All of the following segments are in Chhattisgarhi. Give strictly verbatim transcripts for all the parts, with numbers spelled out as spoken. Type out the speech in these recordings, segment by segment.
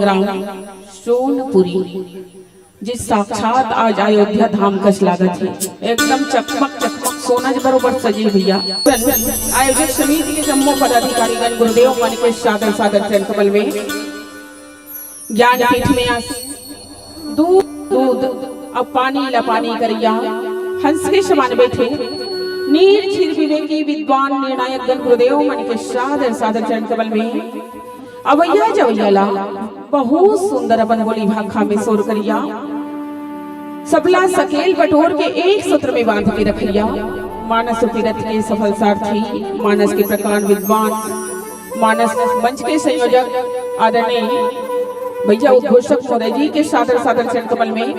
ग्राम सोनपुरी, जे साक्षात आज अयोध्या धाम कस लागत हे। एकदम चकमक चकमक सोना जे बरोबर सजे भैया। आयोजक समिति के जम्मो पदाधिकारीगण गुरुदेव मन के सादर सादर चरण कमल में ज्ञानपीठ में आसीन, दूध दूध अउ पानी ला पानी करइया, हंस के समान बैठे नीर क्षीर विवेकी विद्वान निर्णायक गण गुरुदेव मन के सादर सादर चरण कमल में अवइया जवइया ला बहुत सुंदर अपन बोली भाखा में सोर करिया, सबला सकेल बटोर के एक सूत्र में बांध के रखइया, मानस रूपी रथ के सफल सारथी, मानस के प्रकांड विद्वान, मानस मंच के संयोजक आदरणीय भैया उद्घोषक महोदय जी के सादर सादर चरण कमल में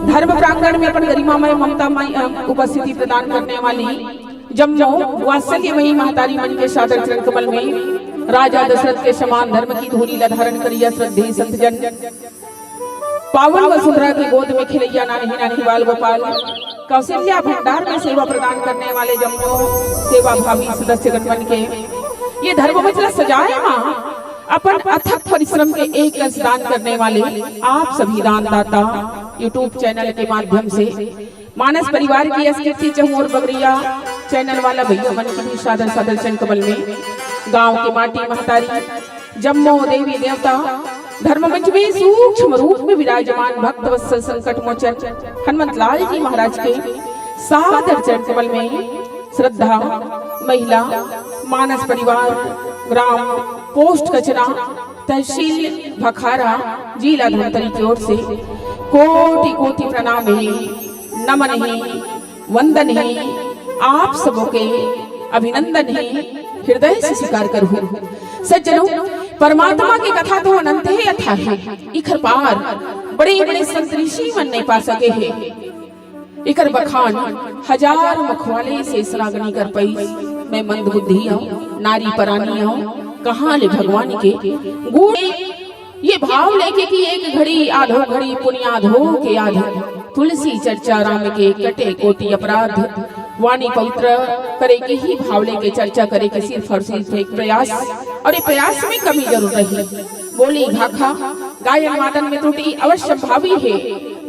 धर्म प्रांगण में अपन गरिमामय ममतामय, अ, उपस्थिति प्रदान करने वाली जम्मो वात्सल्यमयी महतारी मन के सादर चरण कमल में राजा दशरथ के समान धर्म की धूरी ला धारण करिया श्रद्धेय संतजन, पावन वसुंधरा की गोद में खिलैया नान्ही नान्ही बाल गोपाल, कौशल्या भंडार में सेवा प्रदान करने वाले जम्मो सेवा भावी सदस्यगण मन के ये धर्म मंच ला सजाए मा अपन अथक परिश्रम के एक अंश दान करने वाले आप सभी दानदाता YouTube चैनल के माध्यम से मानस परिवार की एस कीर्ति चहुंओर बगरिया चैनल वाला भैया मन के भी सादर सादर चरण कमल में गांव के माटी महतारी, जम्मो देवी देवता, धर्म मंच में सूक्ष्म रूप में विराजमान भक्त वत्सल संकट मोचन हनुमंत लाल जी महाराज के सादर चरण कमल में श्रद्धा, महिला, मानस परिवार, ग्राम पोस्ट कचरा, तहसील भखारा, जिला धमतरी की ओर से कोटि कोटि प्रणाम हे, नमन हे, वंदन हे, आप सबो के अभिनंदन हे, हृदय से स्वीकार करहु। सज्जनों, परमात्मा की कथा तो अनंत हे अथाह हे, इखर पार बड़े बड़े संत ऋषि मन नइ पा सके हे। इकर बखान हजार मुखवाले से सरागनी कर पईस। मैं मंद बुद्धि अहूं, नारी परानी अहूं, कहां ले भगवान के गुण। ये भाव लेके कि एक घड़ी आधो घड़ी पुनियाद हो के आधे तुलसी चर्चा राम के कटे कोटि अपराध, वाणी पवित्र करे के ही भाव लेके चर्चा करे के सिर्फ और सिर्फ एक प्रयास, और ये प्रयास में कमी जरूर रही। बोली भाखा गायन वादन में त्रुटि अवश्य संभावी हे।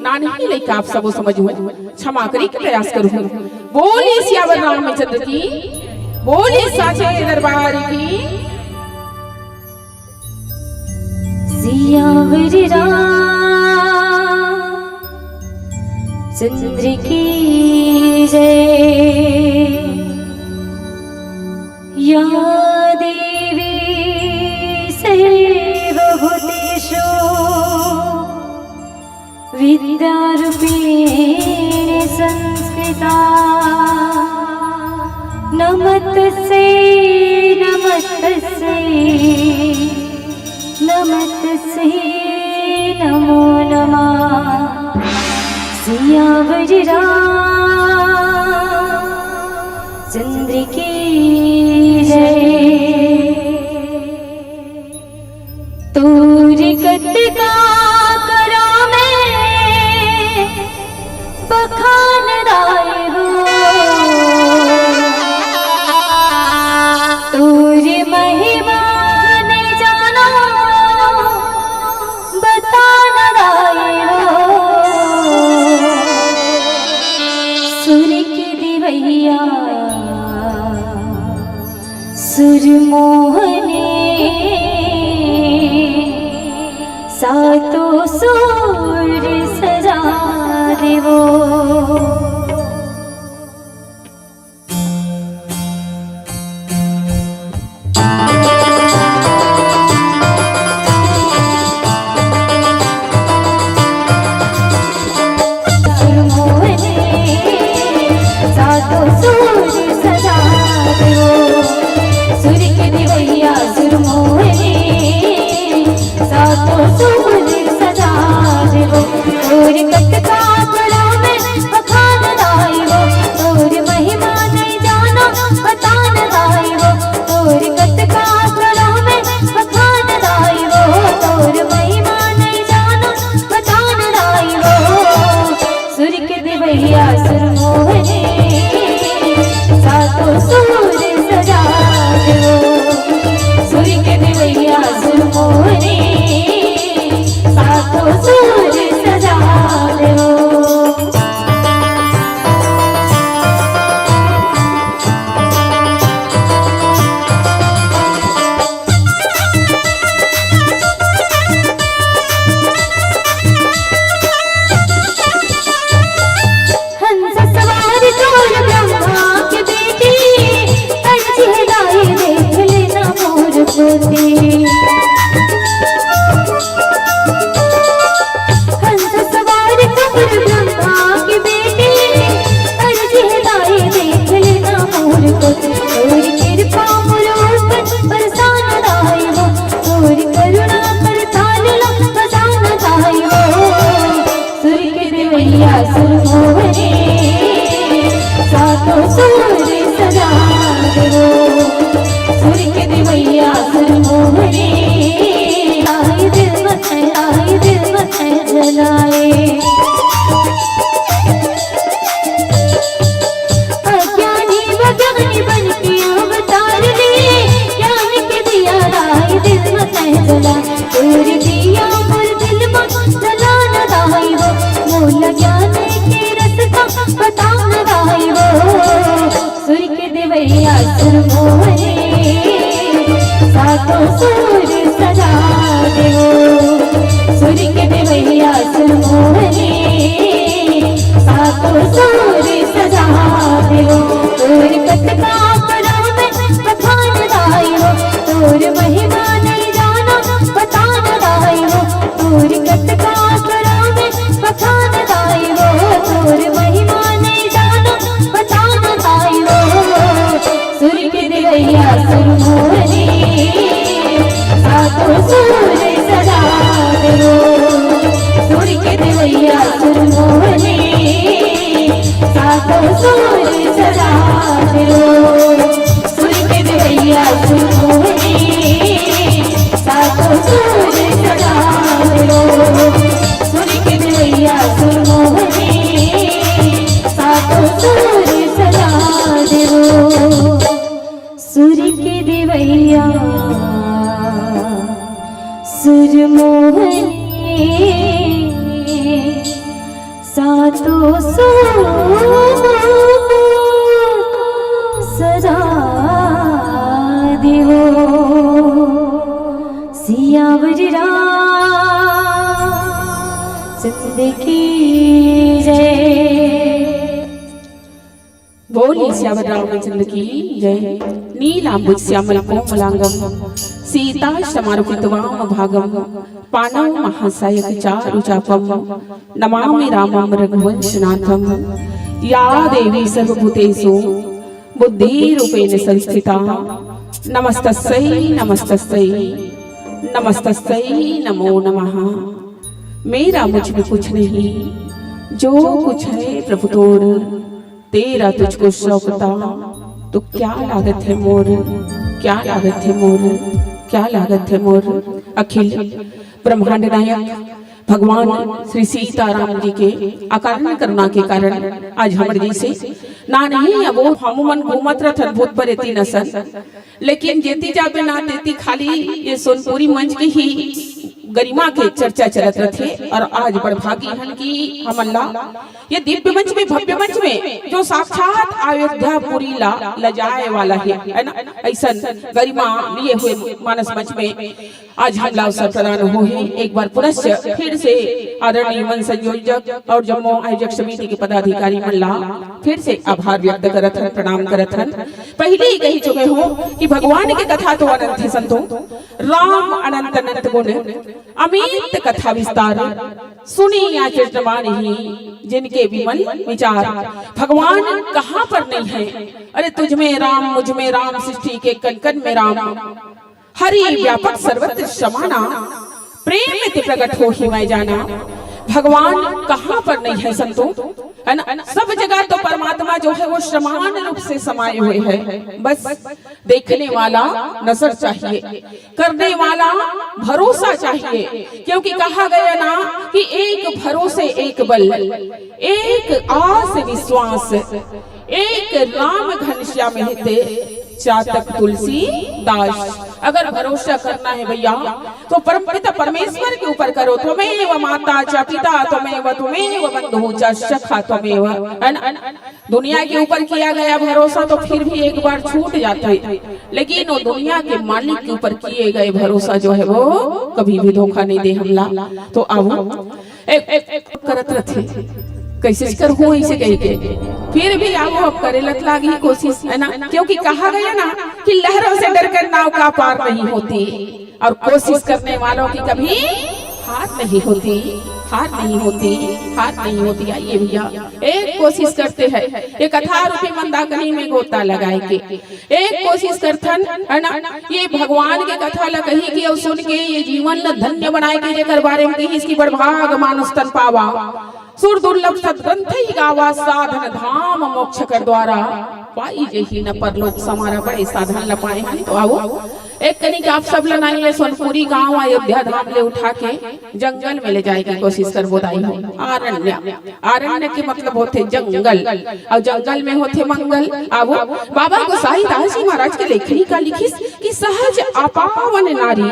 नान्ही लइका आप सबो समझहू, क्षमा करे के प्रयास करहू। बोली सियावर रामचंद्र की, बोली साचे दरबार की। सियावर रामचंद्र की जय। या देवी सर्वभूतेषु विद्यारूपेण संस्थिता। नमस्तस्यै, नमस्तस्यै, नमस्तस्यै नमो नमः। सियावर रामचंद्र की जय। तोर कतका करो मैं बखान दाई हो, तोर महिमा नइ जानो बतान दाई हो। सुर के देवैया सुरमोहनी सातो सुर सजा देवो। सुरमोहनी सातो सुर सजा देवो। सुर के देवैया सुरमोहनी सातो सुर सजा देवो। तोर कतका करो मैं बखान दाई हो, तोर महिमा नइ जानो बतान दाई हो। तोर कतका करो मैं बखान दाई हो, तोर महिमा नइ जानो बतान दाई हो। सुर के देवैया सुरमोहनी सातो सुर सजा देवो। सुर के देवैया सुरमोहनी सुर सजा देवो। हंस सवार तोर ब्रह्मा के बेटी, अर्जी है दाई देख लेना मोर पोती। हंस सवार तोर ब्रह्मा के बेटी, अर्जी है दाई देख लेना मोर पोती। तोर कृपा मोर ऊपर बरसाना दाई हो, तोर करुणा करताल ला बरसाना दाई हो। सुर के देवैया सुर मोहनी, सातों सुर सजा देवो। सुर के देवैया सुर मोहनी, आई दिल मत, आई दिल मत जलाए। अज्ञानी व ज्ञानी बन के अवतार ले, ज्ञान के दिया राय दिल में जला। तोर दिया मोर दिल में जला न दाई वो, मोला ज्ञान के रस्ता बता न दाई वो। सुर के देवैया सुर मोहनी, सातों सुर सजा देवो। सुर के देवैया सुर मोहनी, सातों सुर सजा देवो। तोर कतका करो में बखान दाई हो, तोर महिमा नहीं जाना बतान दाई हो। तोर कतका करो में बखान दाई हो, तोर महिमा नहीं जाना बतान दाई हो। सुर के देवैया सुर मोहनी, सातों सुर सजा देवो। सुर के देवैया सुर मोहनी, सातों सुर सजा देवो। सुर के देवैया सुर मोहनी, सातों सुर सजा देवो। सुर के देवैया सुर मोहनी, सातों सुर सजा देवो। सुर के देवैया सुर मोहनी, सातों सुर सजा देवो। सियावर रामचंद्र की जय। बोलिए सियावर रामचंद्र की जय। नीलांबुज श्यामल कोमलांगम, सीता समारोपित वाम भागम, पाणौ महासायक चारु चापम, नमामि रामम रघुवंशनाथम। या देवी सर्वभूतेषु बुद्धि रूपेण संस्थिता, नमस्तस्यै नमस्तस्यै नमस्तस्यै नमो नमः। मेरा मुझ में कुछ नहीं, जो कुछ है प्रभु तोर, तेरा तुझको सौंपता तो क्या लागत है मोर, क्या लागत है मोर, क्या लागत है मोर। अखिल ब्रह्मांड नायक भगवान श्री सीताराम जी के अकारण करना के कारण आज हमर जैसे ना नहीं, अब वो हमू मन घूमत रहथन भूत प्रेत असन, लेकिन जेती जाबे ना तेती खाली ये सोनपुरी मंच के ही गरिमा के चर्चा चलत रथे। और आज बड़भागी हन कि हमन ला ये दिव्य मंच में, भव्य मंच में जो साक्षात अयोध्यापुरी ला लजाए वाला है, है ना, ऐसन गरिमा लिए हुए मानस मंच में आज हमला अवसर प्रदान होहे। एक बार पुनश्च फिर से आदरणीय मंच संयोजक और जम्मो आयोजक समिति के पदाधिकारी मन ला फिर से आभार व्यक्त करत हन, प्रणाम करत हन। पहले ही कही चुके हों कि भगवान के कथा तो अनंत है संतो, राम अनंत अनंत गुण, अमित कथा विस्तार, सुनी या चेतमान ही जिनके विमल विचार। भगवान कहाँ पर नहीं है, अरे तुझ में राम, मुझ में राम, सृष्टि के कण कण में राम। हरि व्यापक सर्वत्र समाना, प्रेम ते प्रगट होहि मैं जाना। भगवान कहाँ पर नहीं है संतो, है ना? सब जगह तो परमात्मा जो है वो समान रूप से समाये हुए है, बस देखने वाला नजर चाहिए, करने वाला भरोसा चाहिए, क्योंकि कहा गया ना कि एक भरोसे एक बल, एक आस विश्वास, एक राम घनश्याम हिते, चातक तुलसीदास। अगर भरोसा करना है भैया, तो परमपिता परमेश्वर के ऊपर करो। त्वमेव माता च पिता, त्वमेव, त्वमेव बंधु च सखा त्वमेव, है ना? दुनिया के ऊपर किया गया भरोसा तो फिर भी एक बार छूट जाता है, लेकिन वो दुनिया के मालिक के ऊपर किए गए भरोसा जो है, वो कभी भी धोखा नहीं दे हमला। तो अब एक, एक, एक करत रथे, कैसे करहूँ ऐसे कह के, फिर भी आओ, अब करे लत लागी कोशिश, है ना? क्योंकि कहा गया ना कि लहरों से डरकर नाव का पार नहीं होती, और कोशिश करने वालों की कभी हार नहीं होती, हार नहीं होती, हार नहीं होती। आइए भैया, एक कोशिश करते हैं, ये कथा रूपी मंदाकिनी में गोता लगाए के एक कोशिश करथन, है ना? ये भगवान के कथा ला कहि के अउ सुन के ये जीवन ला धन्य बनाए के, जेकर बारे में कहिस कि बड़ भाग मानुष तन पावा, सुर दुर्लभ सतग्रंथ ही गावा, साधन धाम मोक्ष कर द्वारा, पाई जेहि न परलोक संवारा। बड़े साधन ला पाए हन। तो आओ, एक कनिक आप सब ला नाई ये सोनपुरी गांव अयोध्या धाम ले उठा के जंगल में ले जाए के कोशिश करबो दाई हो। आरण्य, आरण्य के मतलब होथे जंगल, अउ जंगल में होथे मंगल। आवो, बाबा गोसाई दास जी महाराज के लेखनी का लिखिस कि सहज अपावन नारी,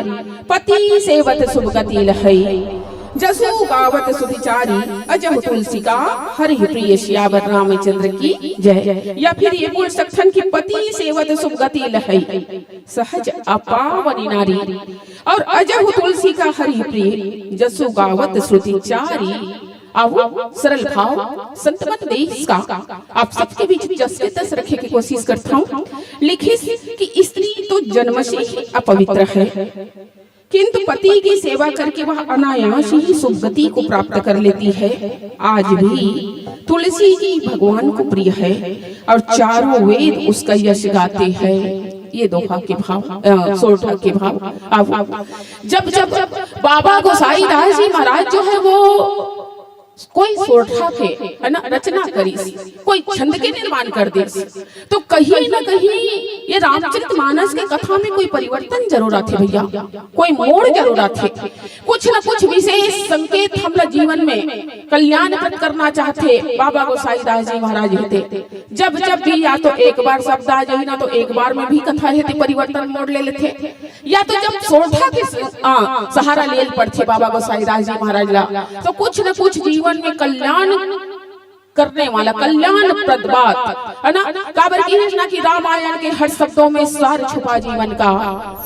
पति सेवत सुभगति लहई, जसु गावत सुधि चारी, अजहु तुलसी का हरि प्रिय, सियावर रामचंद्र की जय। या फिर ये बोल सकथन कि पति सेवत सुभगति लहई, सहज अपावन नारी, और अजहु तुलसी का हरि प्रिय, जसु गावत श्रुति चारी। आवो, सरल भाव, संत मन देश का आप सबके बीच जस के तस रखे के कोशिश करता हूँ। लिखिस कि स्त्री तो जन्म से ही अपवित्र है, किंतु पति की सेवा करके वह अनायास ही सुगति को प्राप्त कर लेती है। आज भी तुलसी जी भगवान को प्रिय है और चारों वेद उसका यश गाते हैं। ये दोहा के भाव, अ, सोरठा के भाव। अब जब जब बाबा गोसाई दास जी महाराज जो है वो कोई सोरठा के, है ना, रचना करिस, कोई छंद के निर्माण कर दिस, तो कहीं ना कहीं ये रामचरित मानस के कथा में कोई परिवर्तन जरूर आथे भैया, कोई मोड़ जरूर आथे। कुछ ना कुछ विशेष संकेत हमला जीवन में कल्याण प्रद करना चाहथे बाबा गोसाई दास जी महाराज हेते। जब जब भी या तो एक बार शब्द आ जाही ना, तो एक बार में भी कथा हेते परिवर्तन मोड़ ले लेथे, या तो जब सोरठा के स-, आ, सहारा लेल पड़थे बाबा गोसाई दास जी महाराज ला, तो कुछ न कुछ जीवन में कल्याण करने वाला, कल्याण प्रद बात, है ना? काबर की है ना कि रामायण के हर शब्दों में सार छुपा जीवन का।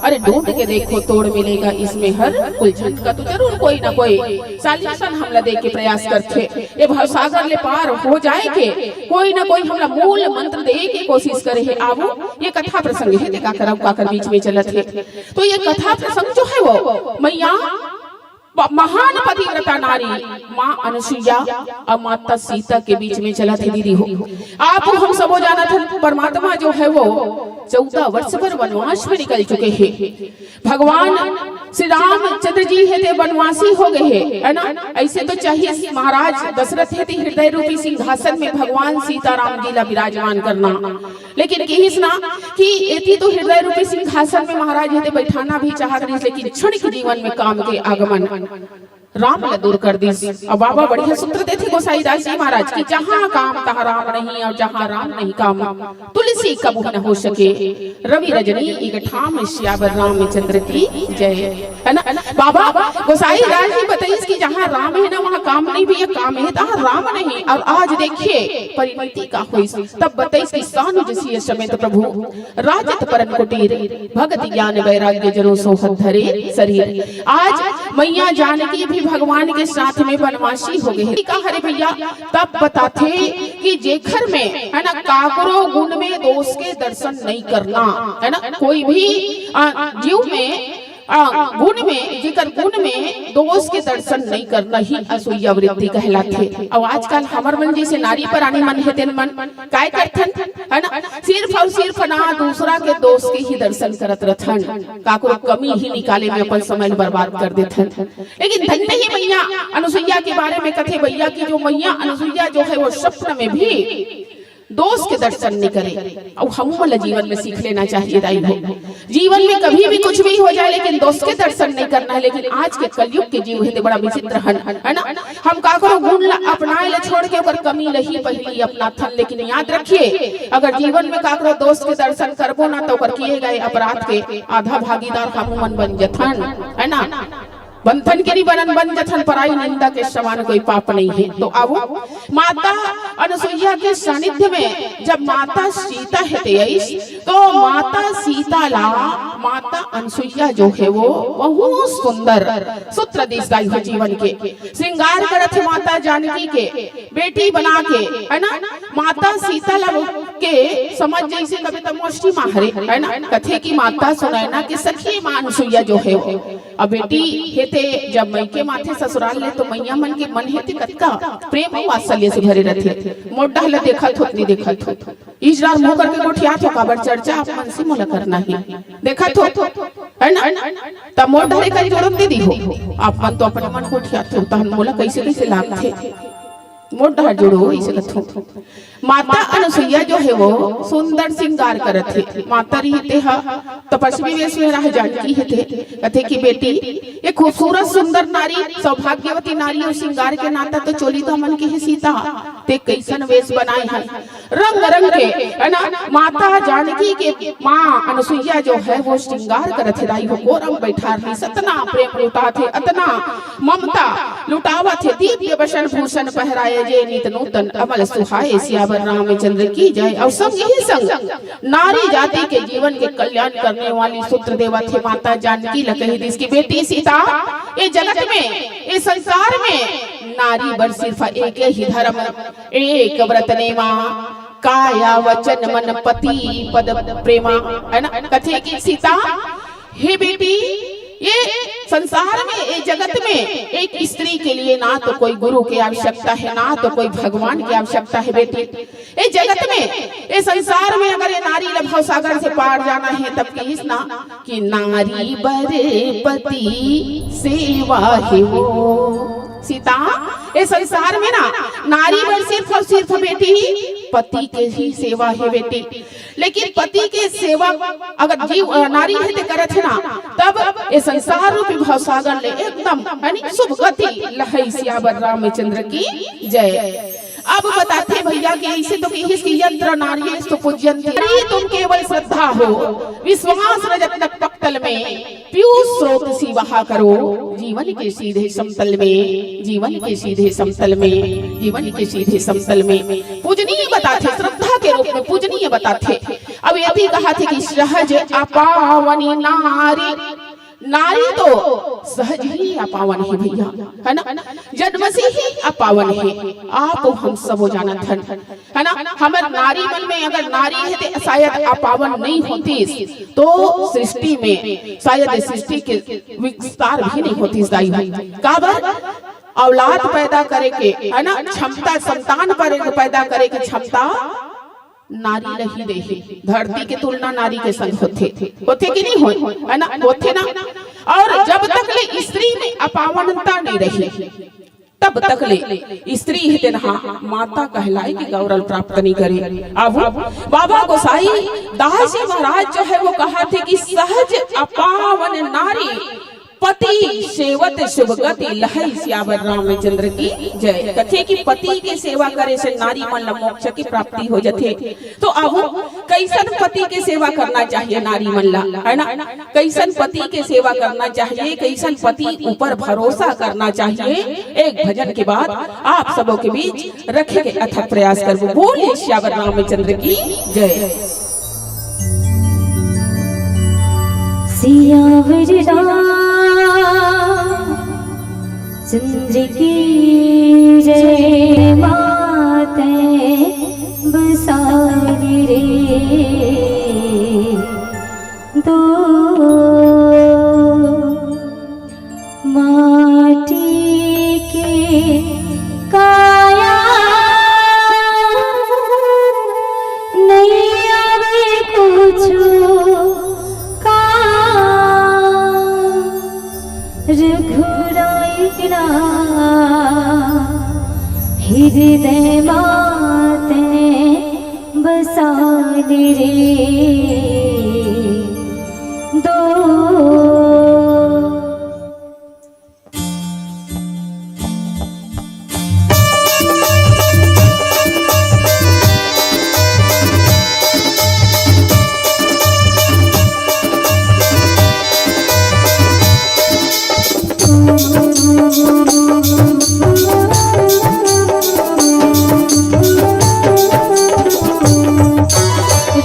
अरे ढूंढ के देखो, तोड़ मिलेगा इसमें हर उलझन का, तो जरूर कोई ना कोई solution हमला दे के प्रयास करथे। ये भवसागर ले पार हो जाए के कोई ना कोई हमला मूल मंत्र दे के कोशिश करे हे। आवो, ये कथा प्रसंग हे, देखा करब काकर बीच में चलत हे। तो ये कथा प्रसंग जो है वो मैया प-, महान पतिव्रता नारी माँ अनुसुईया और माता सीता के बीच में चलत हे दीदी हो। आप हम सबो जानत हन, परमात्मा जो है वो चौदह वर्ष पर वनवास में निकल चुके हे। भगवान श्री रामचंद्र जी हे ते वनवासी हो गए हे, है ना? ऐसे तो चाहिए महाराज दशरथ हे ते हृदय रूपी सिंहासन में भगवान सीताराम जी ला विराजमान करना, लेकिन किहिस ना कि एती तो हृदय रूपी सिंहासन में महाराज हे ते बैठाना भी चाहत रहिस, लेकिन क्षणिक जीवन में काम के आगमन राम ला दूर कर दिस। अब बाबा बढ़िया सूत्र देथे गोसाई दास जी महाराज कि जहाँ काम तहाँ राम नहीं और जहाँ राम नहीं काम, तुलसी कबहु न हो सके। रवि रजनी एक ठाम, सियावर रामचंद्र की जय। है ना? बाबा गोसाई दास जी बताइस कि जहाँ राम है ना, वहाँ काम नहीं भैया, काम है तहाँ राम नहीं। और आज देखिए परिणति का होइस, तब बताइस कि सानुज सिय समेत प्रभु राजत परन कुटीर, भगत ज्ञान वैराग्य जनो सोहत धरे शरीर। आज मैया जानकी भी भगवान के साथ में वनवासी हो गए हे। का हरे भैया, तब बताथे कि जेखर में, है ना, काकरो गुण में दोष के दर्शन नहीं करना, है ना, कोई भी, आ, जीव में, आ, गुण में, जेकर गुण में दोष के दर्शन नहीं करना ही असुईया वृत्ति कहलाथे। अब आजकल हमर मन जैसे नारी परानी मन हे तेन मन काय करथन, है ना, सिर्फ और सिर्फ ना दूसरा के दोष के ही दर्शन करत रथन, काकरो कमी ही निकाले में अपन समय ल बर्बाद कर देथन। लेकिन धन्य ही मैया अनुसुईया के बारे में कथे भैया कि जो मैया अनुसुईया जो है वो स्वप्न में भी दोष के दर्शन नहीं करे। अउ हमू मन ला जीवन में सीख लेना चाहिए दाई हो। जीवन में कभी भी कुछ भी हो जाए, लेकिन दोष के दर्शन नहीं करना है। लेकिन आज के कलयुग के जीव हे ते बड़ा विचित्र हन, है ना? हम काकरो गुण ला अपनाए ले छोड़ के ओकर कमी ला ही पहिली अपनाथन। लेकिन याद रखिए, अगर जीवन में काकरो दोष के दर्शन करबो ना, तो ओकर किए गए अपराध के आधा भागीदार हमू मन बन जथन, है ना? बनथन के नहीं बनन, बन जथन, पराई निंदा के समान कोई पाप नहीं है। तो आवो, माता अनुसुईया के सानिध्य में जब माता सीता हे ते आइस, तो माता सीता ला माता अनुसुईया जो है वो बहुत सुंदर सूत्र दिस दाई हो जीवन के। श्रृंगार करत हे माता जानकी के बेटी बना के, है ना? माता सीता ला के समझ जैसे कभी तो मोष्ठी माहरे, है ना? कथे की माता सुनैना के सखी माँ अनुसुईया जो है वो। अब बेटी हे ते जब मइके म आथे ससुराल ले, तो मइया मन के मन हे ते कतका प्रेम अउ वात्सल्य से भरे रथे। मोर डहर ला देखत हो, नहीं देखत हो, इजरार मुंह करके गोठियात हो, काबर चर्चा आप मन से मोला करना हे। देखत हो, है ना? तब मोर डहर एक जोड़न दे दी हो, आप मन तो अपने मन गोठियात हो, तहन मोला कैसे कैसे लागथे। मोर डहर जोड़ो, इसे कथो। माता अनुसुईया जो है वो सुंदर श्रृंगार करत हे। माता रही ते हा तपस्वी वेश में रह जानकी हे ते। कथे कि बेटी, ये खूबसूरत सुंदर नारी, सौभाग्यवती नारी अउ श्रृंगार के नाता तो चोली तो मन के हे सीता, ते कैसन वेश बनाए है, रंग रंग के, है ना? माता जानकी के माँ अनुसुईया जो है वो श्रृंगार करत हे दाई हो, कोरा म बैठा रही, अतना प्रेम लुटात हे, अतना ममता लुटावत हे। दिव्य वसन भूषण पहराए जे नित नूतन अमल सुहाए, सियावर रामचंद्र की जय। अउ संग ही संग नारी जाति के जीवन के कल्याण करने वाली सूत्र देवत हे माता जानकी ल कही दिस कि बेटी सीता, ये जगत में, ये संसार में नारी बर सिर्फ एक ही धर्म, एक व्रत नेमा, काया वचन मन पति पद प्रेमा, है ना? कथे कि सीता, हे बेटी, ये संसार में, ये जगत में एक स्त्री के लिए ना तो कोई गुरु की आवश्यकता है, ना तो कोई भगवान की आवश्यकता है बेटी। ये जगत में, ये संसार में अगर ये नारी ला भवसागर से पार जाना है, तब कहिस ना कि नारी बर पति सेवा हे वो। सीता, ये संसार में ना नारी बर सिर्फ अउ सिर्फ बेटी पति के ही सेवा हे बेटी। लेकिन पति के सेवा अगर जीव, अ, नारी हे ते करत हे ना, तब ये संसार रूपी भवसागर ले एकदम, यानी शुभ गति लहई सियावर रामचंद्र की जय। अब बताथे भैया कि ऐसे तो कहिस कि यत्र नार्यस्तु पूज्यंते नारी तुम केवल श्रद्धा हो, विश्वास रजत नक पक्तल में पीयूष स्रोत सी बहा करो, जीवन के सीधे समतल में, जीवन के सीधे समतल में, जीवन के सीधे समतल में। पूजनीय बताथे, श्रद्धा के रूप में पूजनीय बताथे। अब ये भी कहाथे कि सहज अपावनी नारी, नारी तो सहज ही अपावन हे भैया, है ना? जन्म से ही अपावन हे, आप हम सबो जानत हन। है ना? हमर नारी मन में अगर नारी हे ते शायद अपावन नहीं होतिस, तो सृष्टि में शायद सृष्टि के विस्तार भी नहीं होतिस दाई हो। काबर? औलाद पैदा करे के, है ना, क्षमता, संतान पर पैदा करे के क्षमता नारी ल ही देही। धरती के तुलना नारी के संग होथे, होथे कि नहीं होय? है ना? होथे ना। अउ जब तक ले स्त्री में अपावनता नहीं रही, तब तक ले स्त्री हे तेन हा माता कहलाए के गौरव प्राप्त नहीं करे। अब बाबा गोसाई दास जी महाराज जो है वो कहाथे कि सहज अपावन नारी पति सेवत शुभ गति लहई सियावर रामचंद्र की जय। कथे कि पति के सेवा करे से नारी मन ल मोक्ष की प्राप्ति हो जथे। तो अब कैसन पति के सेवा करना चाहिए नारी मन ला, है ना? कैसन पति के सेवा करना चाहिए, कैसन पति ऊपर भरोसा करना चाहिए, एक भजन के बाद आप सबों के बीच रखे के अथक प्रयास करबो। बोलिए सियावर रामचंद्र की जय। सियावर रामचंद्र की जय। माते बसाली रे दो माटी के काया, नहीं आवे कुछु काम। रघुराई ना हृदय माते सानी रे दो।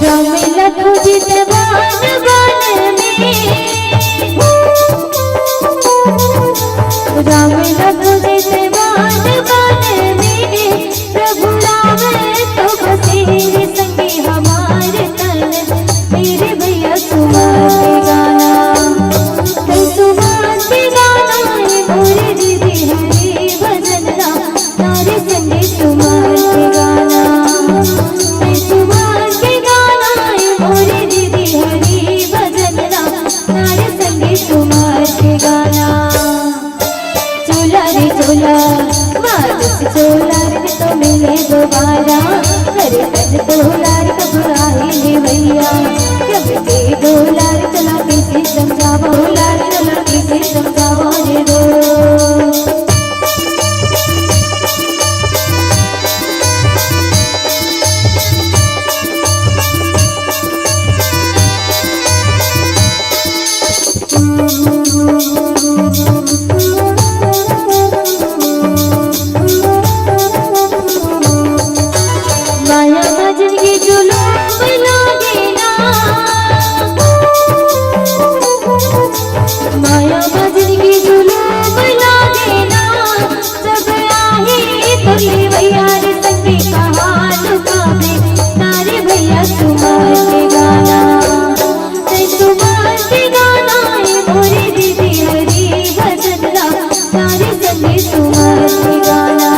राम लखन जितवान वन में, राम लखन जितवान वन में, प्रभु राम तो बसेरे संगी हमार तन। मेरे भैया सुमन के गाना, कई सुमन के गाना, ए मोरे दीदी हरी भजन ला। नारी संगे सुमन के गाना, ए सुमन के गाना, ए मोरे दीदी हरी भजन ला। नारी संगे सुमन के गाना। चोला रे चोला, मानुष चोला रे तो मिले दोबारा। अरे तन तोला रे कब आए रे भैया, जब के डोला रे चला कैसे समझावा, डोला रे चला कैसे समझावा रे दो। माया मा जिनगी जुलूम लागे ना, माया मा जिनगी जुलूम लागे ना, जब आही तोर देवैया रे संगी कहाल पावे। नारी भैया सुमन के गाना, तै सुमन के गाना, ए मोरे दीदी हरी भजन ला। नारी संगी सुमन के गाना,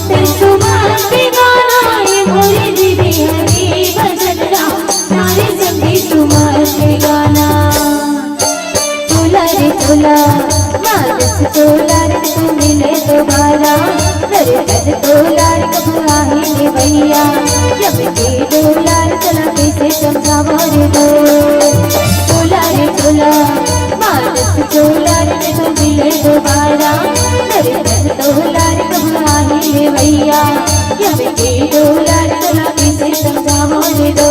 तै सुमन के गाना, ए मोरे दीदी हरी भजन ला। नारी संगी सुमन के गाना। तोला रे तोला, मानस तोला रे तू मिले दोबारा। दर्द तोला रे कब आही रे भैया, जब के डोला रे चला कैसे समझावा रे दो। तोला रे तोला, मानस तोला रे तू मिले दोबारा। दर्द तोला रे कब आही रे भैया, जब के डोला रे चला कैसे समझावा रे दो।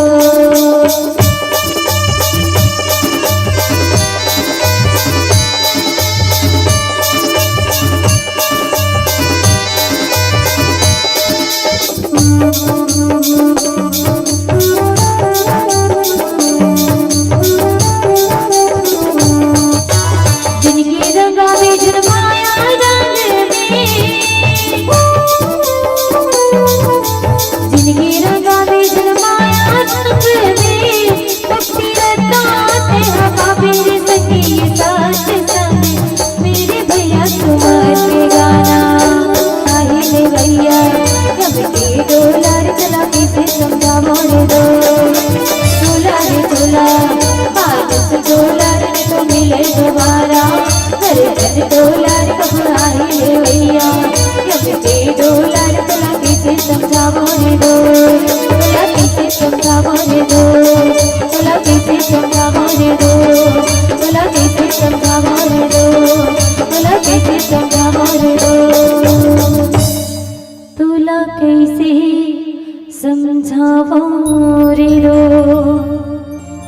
जिनगी रंगावे झरमाया रंग में, जिनगी रंगावे झरमाया रंग में, भक्ति रत्ता ते हवा मेरे संगी ये साथ संग। मेरे भैया सुमन के गाना, आही रे भैया, जब के डोला रे चला कैसे समझावा रे दो। तोला रे तोला, बारिश तोला रे तो मिले दोबारा। अरे जब तोला रे कब आही रे भैया, जब के डोला रे चला कैसे समझावा रे दो। तोला कैसे समझावा रे दो। तोला कैसे समझावा रे दो। तोला कैसे समझावा रे दो। तोला कैसे समझावा रे दो। तोला कैसे समझावा रे दो।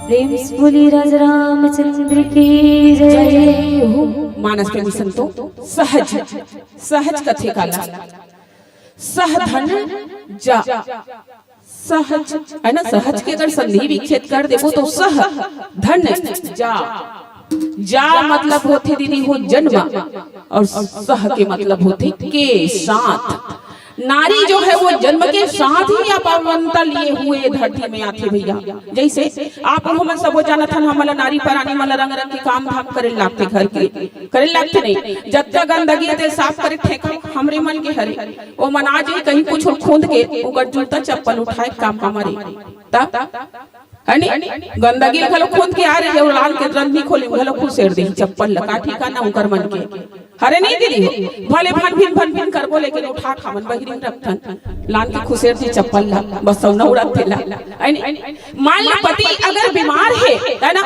प्रेम से बोली राजा रामचंद्र की जय। जय हो। मानस प्रेमी संतो, सहज, सहज कथे काला, सह धन जा। सहज, है ना, सहज के अगर संधि विच्छेद कर देबो तो सह धन जा। जा मतलब होथे दीदी हो जन्म, और सह के मतलब होथे के साथ। नारी जो है वो जन्म के साथ ही या पावनता लिए हुए ये धरती में आथे भैया। जैसे आप हमन सबो जानत हन, हमन ला नारी परानी मन ला रंग रंग के काम धाम करे लागथे, घर के करे लागथे नहीं, जतका गंदगी हे ते साफ करे ठेका हमरे मन के हरे। ओ मन आ जाई कहीं कुछ खोंद के, ओकर जूता चप्पल उठाए काम हमरे। तब अने गंदगी घलो खोंद के आ रही हे, लान के तुरंत नहीं खोली, घलो खुसेर दे चप्पल लगा, ठीक है ना, उकर मन के। हरे नहीं दीदी हो, भले भन भिन भन भिन करबो, लेकिन उठा खावन बहिरिंग रखथन, लान के खुसेर दी चप्पल ला, बस सौना उड़ाते ला। अने मान लो पति अगर बीमार हे, है ना,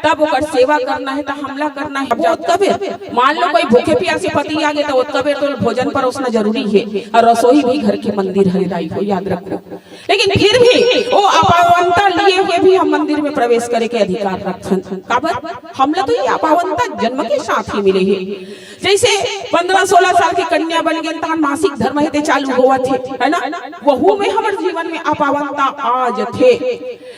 तब ओकर सेवा करना हे, त हमला करना हे। बहुत कबे मान लो कोई भूखे प्यासे पति आ गे, त ओतका बेर तो भोजन परोसना जरूरी हे, और रसोई भी घर के मंदिर हरे दाई हो, याद रखो। लेकिन फिर भी वो अपावनता लिए हुए भी हम मंदिर में प्रवेश करे के अधिकार रखथन। काबर? हमला तो ये अपावनता जन्म के साथ ही मिले हे। जैसे पन्द्रह सोलह साल के कन्या बन गे, तहन मासिक धर्म हे ते चालू होवत हे, है ना? वहू में हमर जीवन में अपावनता आ जथे।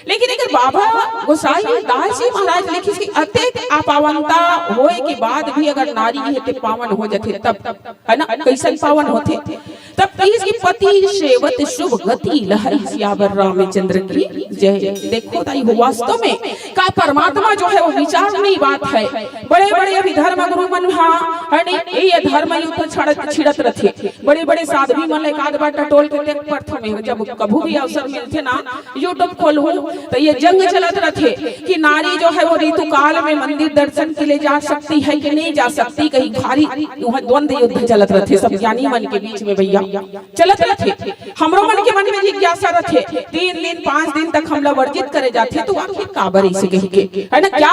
लेकिन अगर बाबा गोसाई दास जी महाराज लिखिस कि अतेक अपावनता होए के बाद भी अगर नारी हे ते पावन हो जथे, तब, है ना, कैसन पावन होथे? तब कहिस कि पति सेवत शुभ गति लहै, सियावर रामचंद्र की जय। देखो दाई हो, वास्तव में का परमात्मा जो है वो विचार नहीं बात है। बड़े बड़े अभी धर्म गुरु मन हा, है नहीं, ये धर्म युद्ध छड़त छिड़त रथे। बड़े बड़े साध्वी मन एक आध बार टटोल के देख पड़थो में, जब कभू भी अवसर मिलथे ना, YouTube खोलहूं तो ये जंग चलत रथे कि नारी जो है वो ऋतु काल में मंदिर दर्शन के लिए जा सकती है कि नहीं जा सकती, कहीं भारी वहाँ द्वंद्व युद्ध चलत रथे सब ज्ञानी मन के बीच में भैया। चलत रथे। हमरो मन के मन में जिज्ञासा रथे, तीन दिन, पांच दिन तक हमला वर्जित करे जाथे, तो आखिर काबर ऐसे कहि के, है ना? क्या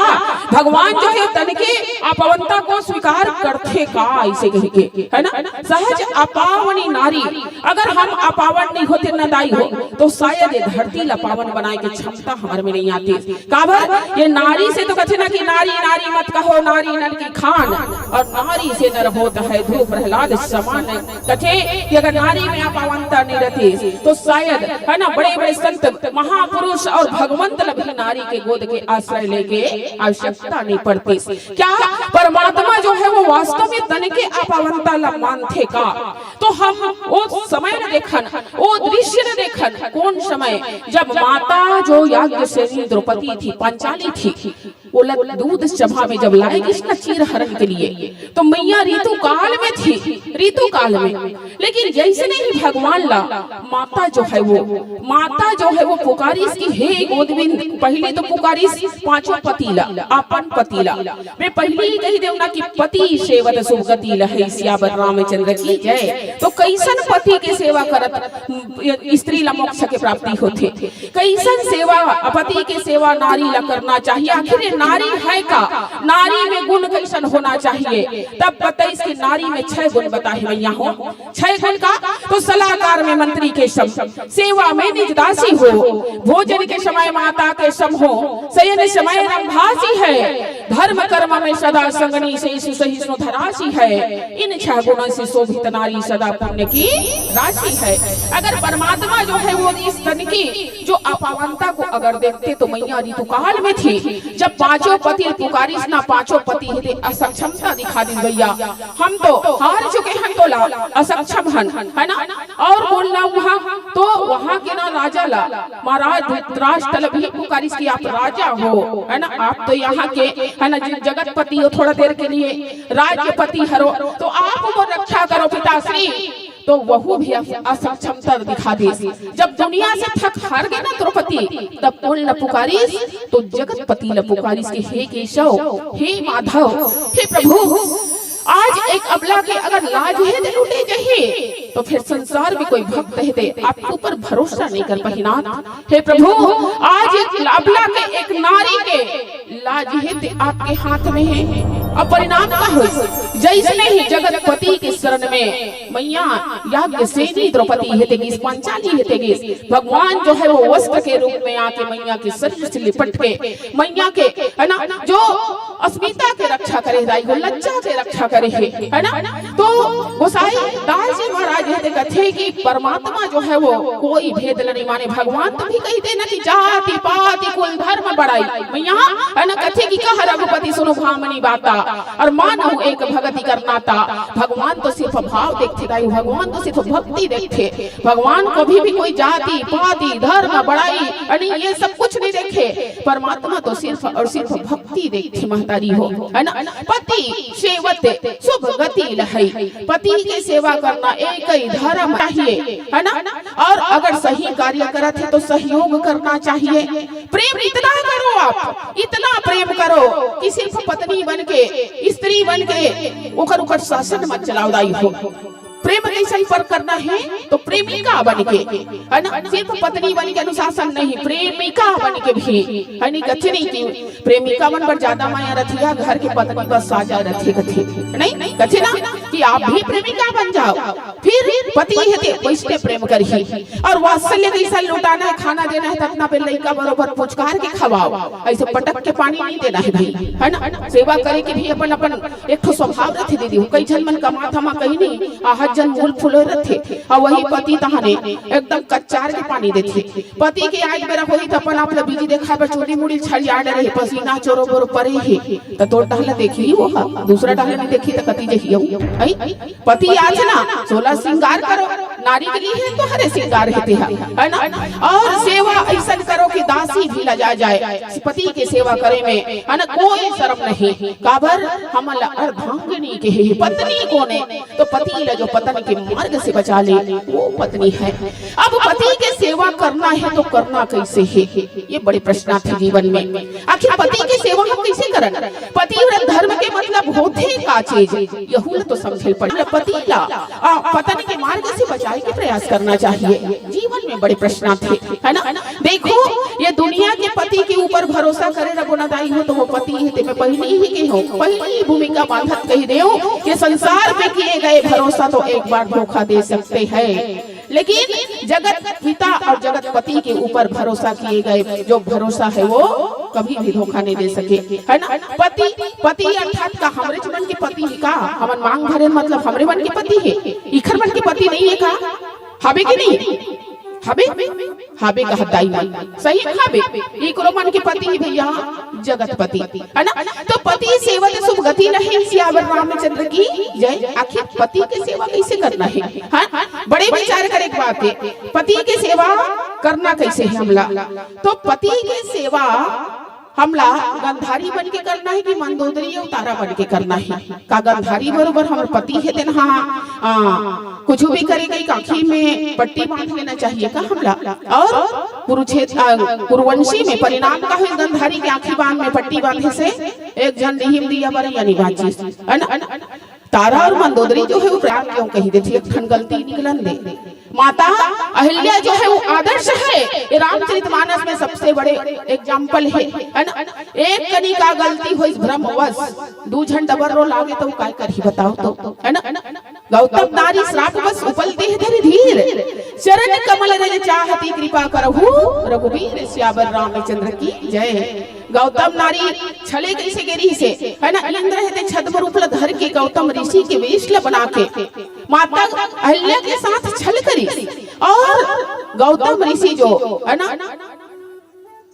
भगवान जो है तन के अपावनता को स्वीकार करथे का ऐसे कहि के, है ना? सहज अपावनी नारी, अगर हम अपावन नहीं होते न दाई हो, तो शायद ये धरती ला पावन बनाए के क्षमता हमर में नहीं आती। काबर? ये नारी से तो कथे ना कि नारी नारी मत कहो, नारी नर की खान, और नारी से नर होत है ध्रुव प्रहलाद समान। कथे कि अगर नारी में अपावनता नहीं रहती तो शायद, है ना, बड़े बड़े संत महापुरुष और भगवंत ला भी नारी के गोद के आश्रय लेके आवश्यकता नहीं पड़ती। क्या परमात्मा जो है वो वास्तव में तन के अपावनता ला मानथे का? तो हम वो समय न देखन, वो दृश्य न देखन, कौन समय? जब माता जो याज्ञसेनी द्रौपदी थी, पांचाली थी, वो लग दूध सभा में जब लाए गिस ना चीर हरण के लिए, तो मैया ऋतु काल में थी, ऋतु काल में। लेकिन जैसे नहीं भगवान ला माता जो है वो, माता जो है वो पुकारिस कि हे गोदविंद, पहले तो पुकारिस पांचों पति ला, अपन पति ला। मैं पहले ही कही देव ना कि पति सेवत सुगति लहै, सियावर रामचंद्र की जय। तो कैसन पति के सेवा करत स्त्री ला मोक्ष के प्राप्ति होथे? कैसन सेवा, पति के सेवा नारी ला करना चाहिए? आखिर ये नारी है का? नारी में गुण कैसन होना चाहिए? तब बताइस कि नारी में छह गुण बताए मैया हो। छह गुण का तो सलाहकार में मंत्री के सम, सेवा में निज दासी हो, भोजन के समय माता के सम हो, शयन समय रंभासी है, धर्म कर्म में सदा संगनी से सहिष्णु धरासी है। इन छह गुणों से शोभित नारी सदा पुण्य की राशि है। अगर परमात्मा जो है वो इस तन की जो अपावनता को अगर देखते तो मैया ऋतु काल में थी, जब पांचों पति पुकारिस ना, पांचों पति हे ते असक्षमता दिखा दी भैया। हम तो हार चुके हन, तोला असक्षम हन, है ना? और बोलना वहां तो वहां के ना राजा ला, महाराज धृतराष्ट्र ला भी पुकारिस कि आप राजा हो, है ना? आप तो यहाँ के, है ना, जगतपति हो, थोड़ा देर के लिए राज्यपति हरो, तो आप वो रक्षा करो पिताश्री। तो वहू भी अस-, असक्षमता दिखा दिस। जब दुनिया से थक हार गे ना द्रौपदी, तब कोन ल पुकारिस? तो जगतपति ल पुकारिस कि हे केशव, हे माधव, हे प्रभु, आज एक अबला के अगर लाज हे ते लूटे जाही, तो फिर संसार में कोई भक्त हे ते आपके ऊपर भरोसा नहीं कर पाही नाथ। हे प्रभु, आज एक अबला के, एक नारी के लाज हे ते आपके हाथ में हे। अब परिणाम का होइस? जैसने ही जगतपति के शरण में मैया याज्ञसेनी द्रौपदी हे ते गिस, पांचाली हे ते गिस, भगवान जो है वो वस्त्र के रूप में आके मैया के शरीर से लिपट के मैया के, है ना, जो अस्मिता के रक्षा करे दाई हो, लज्जा के रक्षा करे हे, है ना? तो गोसाई दास जी महाराज हे ते कथे कि परमात्मा जो है वो कोई भेद ल नहीं माने। भगवान तो भी कहिथे ना कि जाति पाति कुल धर्म बड़ाई, मैया, है ना, कथे कि कह रघुपति सुनु भामनी बाता, और मानहु एक भगति कर नाता। भगवान तो सिर्फ भाव देखथे दाई, भगवान तो सिर्फ भक्ति देखथे। भगवान कभी भी कोई जाति पाति धर्म बड़ाई, यानी ये सब कुछ नहीं देखे। परमात्मा तो सिर्फ और सिर्फ भक्ति देखथे महतारी हो, है ना? पति सेवत शुभ गति लहै, पति के सेवा करना एक ही धर्म करना चाहिए, है ना? और अगर सही कार्य करत हे तो सहयोग करना चाहिए। प्रेम इतना करो, आप इतना प्रेम करो कि सिर्फ पत्नी बन के, स्त्री बन के ओकर ऊपर शासन मत चलाओ दाई हो। प्रेम कइसन पर करना हे तो प्रेमिका बन के, है ना? सिर्फ पत्नी बन के अनुशासन नहीं, प्रेमिका बन के भी, है नहीं? कथे नहीं कि प्रेमिका मन पर ज्यादा माया रथे या घर के पत्नी पर साजा रथे, कथे नहीं, कथे ना कि आप भी प्रेमिका बन जाओ, फिर पति हे ते वइसने प्रेम करही। और वात्सल्य कइसन लुटाना हे, खाना देना हे त अतना बेर लइका बरोबर पुचकार के खवाओ, अइसे पटक के पानी नहीं देना हे भाई, है ना? सेवा करे के भी अपन अपन एक ठो स्वभाव रथे दीदी। कई झन मन कमा थमा कहीं नहीं, आहत झन मूल फूल रथे, अउ वही पति तहने एकदम कच्चार के पानी देथे। पति के आए के बेरा होही त अपन आप ल बिजी देखाय बर चूड़ी मुड़ी छड़िया डरे हे, पसीना चोरो बोरो परे हे, त तोर डहला देखही वो ह, दूसरा डहला नहीं देखही त कति जही अउ, है? पति आथे ना, सोलह श्रृंगार करो, नारी के लिए तो हरे श्रृंगार हे तेहा, है ना? और सेवा अइसन करो कि दासी भी लजा जाए। पति के सेवा करे में, है ना, कोई शर्म नहीं। काबर हमन ला अर्धांगिनी कहे हे, पत्नी कोन हे? तो पति ला जो पतन के मार्ग से बचा ले, वो पत्नी है। अब पति के सेवा करना हे तो करना कइसे हे? ये बड़े प्रश्न आथे जीवन में। आखिर पति के सेवा हम कइसे करन? पतिव्रत धर्म के मतलब होथे का चीज? यहू ल तो समझे ल पड़ही। पति ला, आ, पतन के मार्ग से बचाए के प्रयास करना चाहिए। जीवन में बड़े प्रश्न आथे, है ना? देखो, ये दुनिया के पति के ऊपर भरोसा करे रबो ना दाई हो, तो वो पति हे, ते मैं पहिली ही कहे हूँ, पहिली ही भूमिका बांधत कहि देव कि संसार में किए गए भरोसा तो एक बार धोखा दे सकते हैं, लेकिन जगत पिता और जगत पति के ऊपर भरोसा किए गए जो भरोसा है, वो कभी भी धोखा नहीं दे सके, है ना? पति, पति अर्थात का हमरे मन के पति हे का? हमन मांग भरे मतलब हमरे मन के पति हे, इखर मन के पति नहीं हे का? हबे कि नहीं? हबे? हबे कहत दाई मन। सही हबे। इकरो मन के पति हे भैया, जगतपति। है ना? तो पति सेवत शुभ गति नहीं, सियावर रामचंद्र की जय। आखिर पति के सेवा कइसे करना हे? हाँ? बड़े विचार करे के बात हे। पति के सेवा करना कइसे हे हमला? तो पति के सेवा हमला गंधारी बन के करना हे कि मंदोदरी अउ तारा बन के करना हे? का गंधारी बरोबर हमर पति हे तेन हा, आ, कुछु भी करे के आँखी में पट्टी बांध लेना चाहिए का हमला? और कुरुक्षेत्र, आ, कुरुवंशी में परिणाम का होइस? गंधारी के आँखी बांध में पट्टी बांधे से एक झन रिहिम दिया बर या नहीं बांचिस, है ना? तारा और मंदोदरी जो हे वो प्यार क्यों कही देथे, एक ठन गलती निकलन दे। माता अहिल्या जो हे वो आदर्श हे, ये रामचरितमानस में सबसे बड़े example हे, है ना? एक कनी का गलती होइस भ्रमवश, दू झन डबर रो लागे तो काय करही बताओ तो, है ना? गौतम नारी श्राप बस उपल देह धरि धीर, चरण कमल रज चाहति कृपा करहु रघुबीर, सियावर रामचंद्र की जय। गौतम नारी छले कइसे गे रिहिसे, है ना? इंद्र हे ते छद्म रूप ल धर के गौतम ऋषि के वेश ल बना के माता अहिल्या के साथ छल करिस और गौतम ऋषि जो, है ना,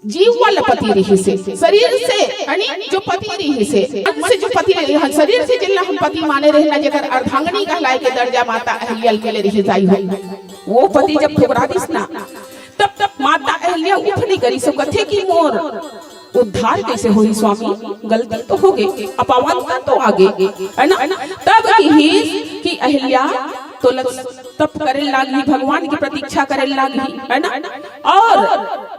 जीव वाला पति रिहिसे, शरीर से, यानी जो पति रिहिसे, मन से जो पति रिहिसे, शरीर से जिनला हम पति माने रहेन ना, जेकर अर्धांगिनी कहलाए के दर्जा माता अहिल्या ल मिले रिहिस दाई हो, वो पति जब ठुकरा दिस ना, तब, तब माता अहिल्या उठ नहीं करिस, कथे कि मोर उद्धार कइसे होही स्वामी? गलती तो होगे, अपावनता तो आगे, है ना? तब किहिस कि अहिल्या तोला तप करे लागही, भगवान की प्रतीक्षा करे लागही, है ना? और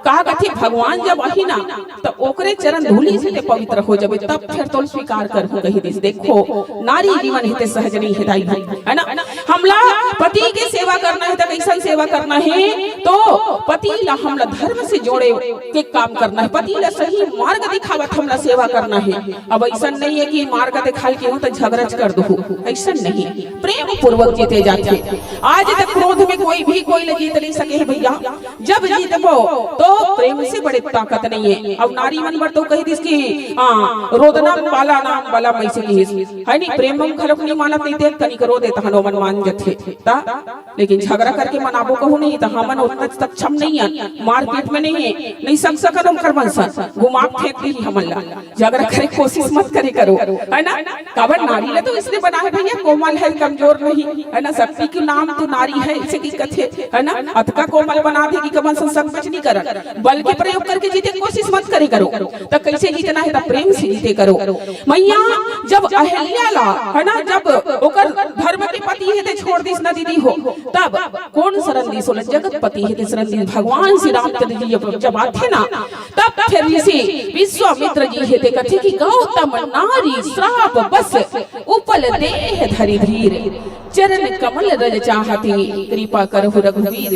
का कथे, भगवान जब आही ना, त ओकरे चरण धूलि से ते पवित्र हो जबे, तब फिर तोल स्वीकार करहूं कहि दिस। देखो, नारी जीवन हे ते सहज नहीं हे दाई भाई, है ना? हमला पति के सेवा करना हे त कइसन सेवा करना हे? तो पति ला हमला धर्म से जोड़े के काम करना हे, पति ला सही मार्ग दिखावत हमला सेवा करना हे। अब अइसन नहीं हे कि मार्ग दिखाल के हो त झगड़ा कर दू, अइसन नहीं, प्रेम पूर्वक जीते जाथे। आज तक क्रोध में कोई भी कोई ला जीत नहीं सके हे भैया। जब जीतबो तो प्रेम से बड़े ताकत नहीं हे। अब नारी मन बर तो कहि दिस कि, हाँ, रोदना वाला नाम वाला मइसे किहिस, है नहीं, प्रेम में घलोक नहीं मानत, नहीं देख कनिक रो देत हन, ओमन मान जथे। ता, लेकिन झगड़ा करके मनाबो कहूं नहीं, त हमन ओतना सक्षम नहीं हे, मारपीट में नहीं हे, नहीं सक सकन ओकर मन सन, घुमा फेंक दिही हमन ला। झगड़ा करे कोशिश मत करे करो, है ना? काबर नारी ला तो इसने बना हे भैया, कोमल है, कमजोर नहीं, है ना? शक्ति के नाम तो नारी है, इसे की कथे, है ना? अतका कोमल बना दे कि कमन से संकोच नहीं करन, बल के प्रयोग करके जीते कोशिश मत करे करो। त कइसे जीतना हे? त प्रेम से जीते करो। मैया जब अहिल्या ला, है ना, जब ओकर धर्म के पति हे ते छोड़ दिस ना दीदी हो, तब कोन शरण दिस ओला? जगतपति हे ते शरण दिस। भगवान श्री रामचंद्र जी जब, जब आथे ना, तब फिर ऋषि विश्वामित्र जी हे ते कथे कि गौतम नारी श्राप बस उपल देह धरि धीर, चरण कमल रज चाहति कृपा करहु रघुवीर।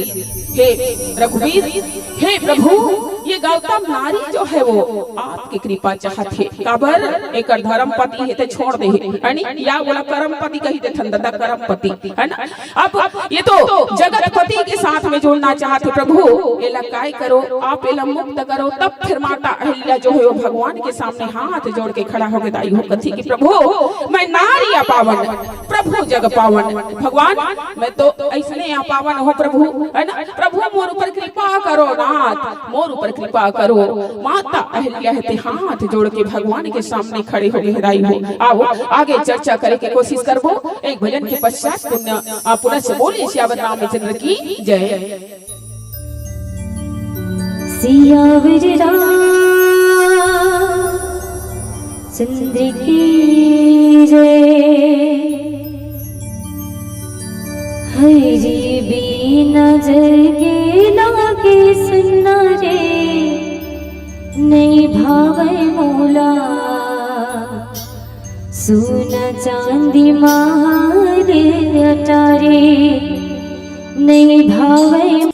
हे रघुवीर, हे प्रभु, ये गौतम नारी जो है वो आपके कृपा चाहत हे। काबर? एकर धर्मपति हे ते छोड़ दे हे, है नी? या बोला करमपति कहि देथन ददा, करमपति, है ना? अब ये तो जगतपति के साथ में जुड़ना चाहत हे प्रभु, एला काय करो, आप एला मुक्त करो। तब फिर माता अहिल्या जो है वो भगवान के सामने हाथ जोड़ के खड़ा होके दाई हो कथे कि प्रभु, मैं नारी अपावन, प्रभु जग पावन। भगवान, मैं तो अइसने अपावन हो प्रभु, है ना? प्रभु मोर ऊपर कृपा करो नाथ, मोर ऊपर कृपा करो। माता अहिल्या हे ते हाथ जोड़ के भगवान के सामने खड़े होके दाई हो। आओ आगे चर्चा करे के कोशिश करबो एक भजन के पश्चात। पुनः, आ, पुनः से बोलिए सियावर रामचंद्र की जय। सियावर रामचंद्र की जय। हरि बिना जग लागे सुन्ना रे, नइ भावय मोला सोना चांदी मार अटारे, नइ भावय।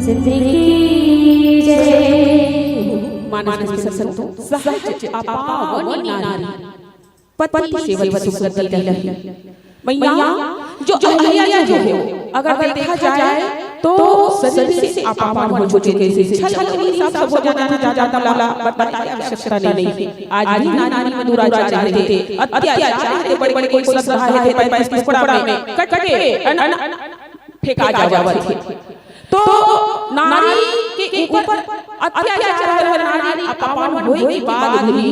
जिंदगी जय। मानस के संतो सहज अपावनी नारी, पति सेवल सुगति रही। मैया, जो अहिल्या जो हो, अगर देखा जाए तो शरीर से अपावन हो चुके थे। छल नहीं, सब सब हो जाना था, ज्यादा मला बताने की आवश्यकता नहीं है। आज भी नारी में दुराचार रहते, अत्याचार रहते, बड़े बड़े कोई श्रद्धा है, पैंतीस टुकड़ा में कट के अन-, अन-, फेंका जावत थे। तो नारी के ऊपर अत्याचार, नारी अपावन होए के बाद भी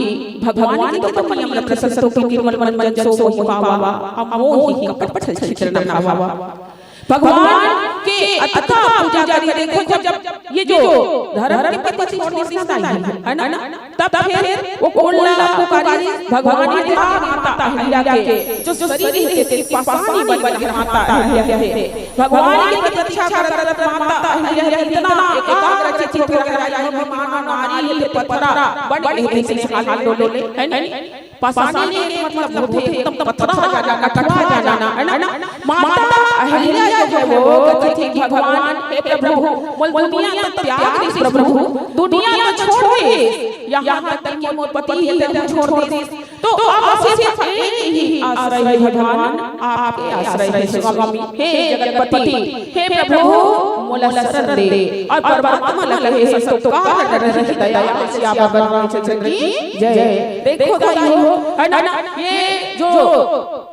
भगवान के तो नियम रखे, संतोष के निर्मल मन जन सो मोहि पावा, अमोहि कपट छल छिद्र न भावा। भगवान के अतका पूजा करी। देखो, जब ये जो धर्म के पति छोड़ देता है, है ना, तब फिर वो कोल्ला पुकारी भगवान के माता अहिल्या के जो शरीर है, तेरी पासानी बन बन माता अहिल्या के, भगवान की प्रतीक्षा करत माता अहिल्या के इतना एकाग्र चित्त होकर आई है, मानो नारी है, पथरा बन बन इसने हाल डोले, है ना? पासानी ने मतलब होते एकदम पथरा हो जाना, कठुआ हो जाना, है ना? माता अहिल्या जो है वो कहती थी, "भगवान, हे प्रभु, मोल दुनिया तो त्याग दे प्रभु, दुनिया तो छोड़ दे, यहाँ तक कि मोर पति ही तक छोड़ दे।" तो अब सिर्फ एक ही आश्रय है भगवान, आपके आश्रय है स्वामी, हे जगतपति, हे प्रभु, मोला शरण दे। और परमात्मा लगे है संतोष का दया से आप भगवान चंद्र की जय। देखो दाई हो, है ना, ये जो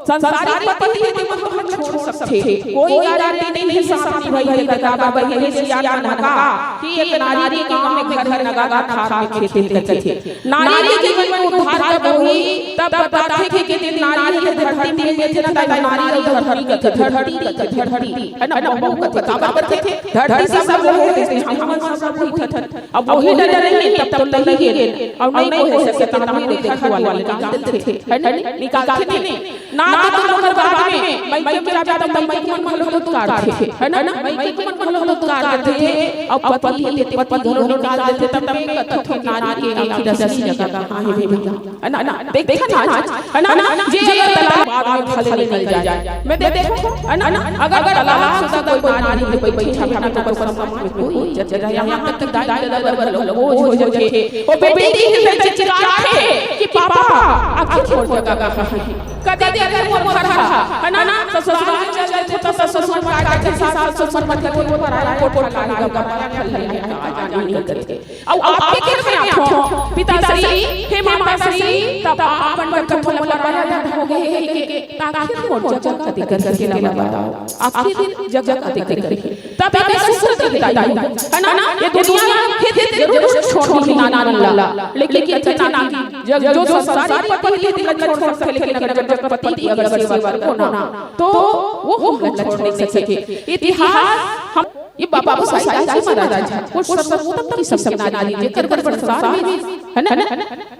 संसारिक पति है, तेमा हम छोड़ सकते हैं। कोई गारंटी नहीं है साथ निभाई है, का बाबा यही सियान मन का कि एक नारी के गांव में घर है, नगा का थार में खेत है करके। नारी के जीवन में उद्धार कब होही, तब बताथे कि, कि नारी है धरती में, में थे ना, नारी और धरती का धरती, धरती, है ना, बहू का काबर करथे, धरती सब वो है, हम सब वो ही था। अब वही डर नहीं, तब तो नहीं है, अब नहीं हो सकता, हम देखा वाले निकाल देते, है ना, निकालते नहीं। ना तो तुम लोग बाद में, मैं के जाबे त मैं के मन घलो दुत्कार देथे, है ना? मैं के मन घलो दुत्कार देथे, अउ पति हे ते पति घलो निकाल देथे, तब मैं कथों कि नारी के आखिर असली जगह कहाँ हे भैया? है ना? देखथे ना आज, है ना? जे अगर तलाक बाद में भले निकल जाए, मैं दे देखो, है ना? अगर तलाक शुदा कोई नारी हे, कोई बच्चा हे, तो ओकर समाज में कोई इज्जत नहीं। यहाँ तक कि दाई ददा बर घलो बोझ हो जाथे। वो बेटी के चिल्लाथे कि पापा, आखिर मोर जगह कहाँ हे? कदे दे अगर मोर घर हा, है ना, ससुराल चल देथे, तो ससुर मन का के साथ ससुर मन के कोई पराया कोट कोट लाने का पाया खल ले, आ जानी करके। अउ आप के घर में आथो, पिताश्री, हे माताश्री, तब आप मन कर कथो मोला बड़ा दर्द हो गए हे के, ताकि मोर जगह कदे करके ना बताओ। आखिर जगह कदे करके। तब एक सूत्र देता है, है ना? ये दुनिया हे, हे जरूर छोड़ दी नारी ला, लेकिन कहथे ना कि जब जो संसारी पति हे, तेला छोड़ सकथे, लेकिन अगर जब पति की अगर सेवा करबो ना, तो वो हमला छोड़ नहीं सके। इतिहास हम, ये बाबा साईं जी महाराज हे, वो सर्वोत्तम किसम के नारी हे, जेकर बर संसार में, है ना,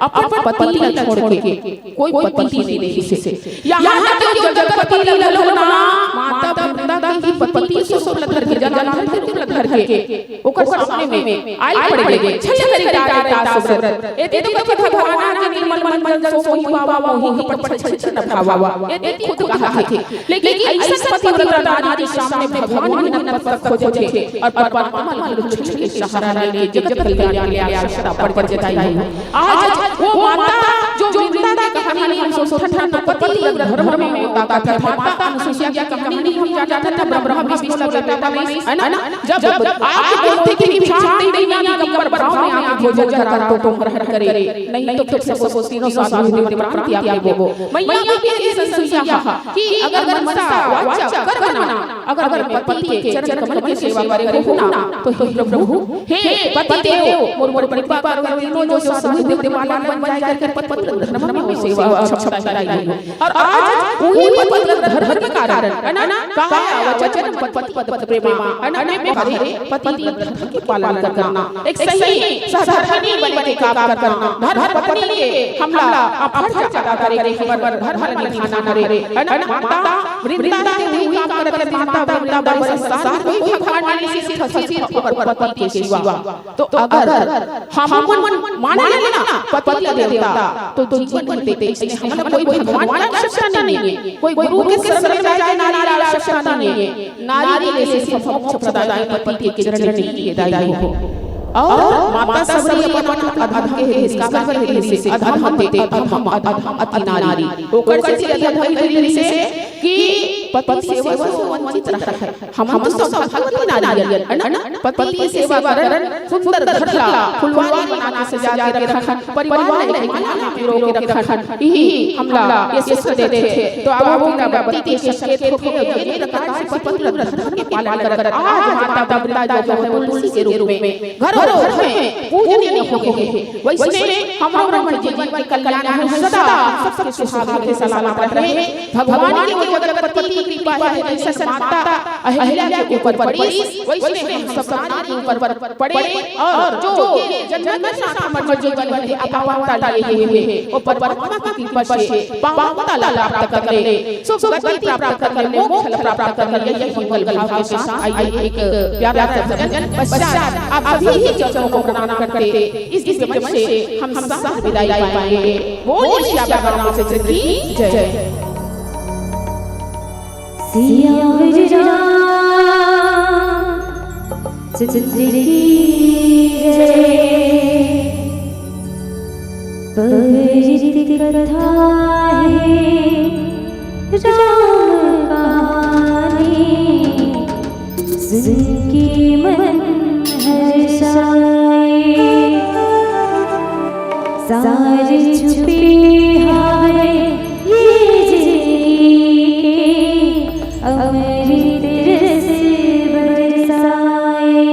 अपन पति ला छोड़ के कोई पति नहीं रहिसे। यहाँ तक कि जगतपति ल घलो ना, माता वृंदा के ही पति ससुर ल धर के, जनार्दन के रूप ल धर के, ओकर सामने में आए पड़ गे, छल करी डारे ता सुब्रत। एती तो कथे भगवान के निर्मल मन जन सो मोहि पावा, मोहि कपट छल छिद्र न भावा। एती खुद कहा थे। लेकिन ऐसा पतिव्रता नारी के सामने भगवान ही नतमस्तक हो जाथे और परमात्मा ल छल के सहारा लेके जगत कल्याण के लिए आवश्यकता पड़, पड़ जाती है। आज वो माता जो वृंदा की कहानी हम सुनथन ना, पति धर्म में ताकत है। माता अनुसुईया की कहानी हम जानथन ना, ब्रह्मा विष्णु लता में, है ना? जब आप बोलथे कि भिक्षाम देहि मैया दिगंबर भाव में आके भोजन करा तो तुम ग्रहण करे, नहीं तो फिर सब तीनों साधु देव प्राण त्याग देबो। मैया के ये संसुईया हा कि अगर मनसा वाचा कर्मणा, अगर मैं पति के चरण कमल के सेवा करे रहूं ना, तो हे प्रभु, हे पति देव, मोर, मोर कृपा कर, तीनों जो साधु देव माला बन जाए करके पति धर्म में सेवा अच्छा करता है। और आज वही पति धर्म के कारण, है ना, काया वचन पति पद प्रेमा, है ना, मैं हरे पति धर्म के पालन करना, एक सही सहधर्मिणी बने के काम करना, धर्म पत्नी के हमला अपन फर्ज अदा करे के हमर धर्म निभाना हरे, है ना, माता वृंदा के भी काम करत हे, माता वृंदा बर संसार कोई भगवान नहीं, सिर्फ, सिर्फ ओकर पति के सिवा। तो अगर हम मन मान लेना पति देवता, तो जीवन में देते, इसमें हमला कोई भगवान की आवश्यकता नहीं है, कोई गुरु के शरण में जाए के नारी की आवश्यकता नहीं है। नारी के लिए सिर्फ मोक्ष प्रदायक पति के चरण में के दाई हो। और माता सबरी अपन अधम के हे, काबर के हे से अधम ते अधम, अधम अति नारी। ओकर से अधम के हे से कि पति सेवा से वंचित रहत हे। हम तो सब भगवती नारी हन, है ना? पति सेवा करन, सुंदर घर ला फुलवारी बना के सजा के रखन, परिवार ला एक मना में पिरो के रखन। इही हमला ये सुख देथे। तो आवो, पति के संकेत होके ये प्रकार से पति धर्म के पालन करत आज माता अमृता जो है वो तुलसी के रूप में घरों घर में पूजनीय हो गए हैं। वैसने हमरो मन के जीवन के कल्याण में सदा सबके सुहाग रहे, सलामत रहे। भगवान के वो जगतपति की कृपा है, जैसे माता अहिल्या के ऊपर पड़ी, वैसने हम सब नारी के ऊपर पड़े। और जो ये जन्म के साथ हमर जो जीवन है, पावनता लिए हुए हैं, वो परमात्मा की कृपा से पावनता ला प्राप्त कर ले, सुख गति प्राप्त कर ले, मोक्ष ला प्राप्त कर ले। यही मंगल भाव के साथ आइए एक प्यारा सा भजन पश्चात आप सभी के चरणों को प्रणाम करते इस दिव्य मंच से हम सब विदाई पाएंगे। बोलिए श्री राम रामचंद्र की जय। सियावर रामचंद्र की जय। पवित्र कथा है राम कहानी, सुन के मन हर्षाए। सार छुपे हावय ये जिनगी के, अमृत रस बरसाए।